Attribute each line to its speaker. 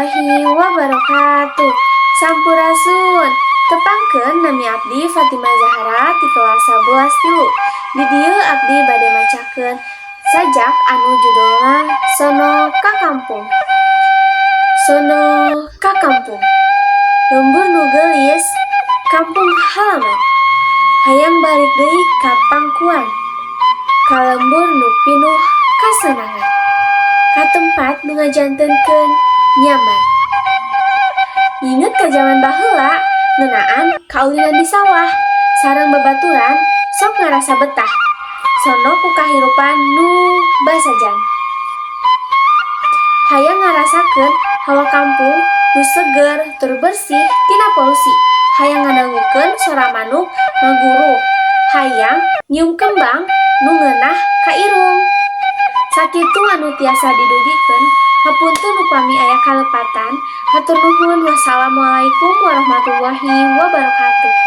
Speaker 1: Warahmatullahi wabarakatuh. Sampurasun. Tepangkeun, nami abdi Fatimah Zahra ti kelas 11 tilu. Di dieu abdi bade macakeun sajak anu judulna Sono ka Kampung. Sono ka kampung. Lembur nu geulis, kampung halaman. Hayang balik deui ka pangkuan. Ka lembur nu pinuh kasenangan. Ka tempat nu ngajantenkeun nyaman. Nginget ka jaman baheula, ngeunaan kaulinan di sawah sareng babaturan sok ngarasa betah. Sono ku kahirupan nu basajan. Hayang ngarasakeun hawa kampung nu seger tur bersih tina polusi. Hayang ngadangukeun sora manuk ngaguruh. Hayang nyium kembang nu ngeunah ka irung. Sakitu anu tiasa didugikeun, hapunten upami aya kalepatan. Hatur nuhun, wassalamualaikum warahmatullahi wabarakatuh.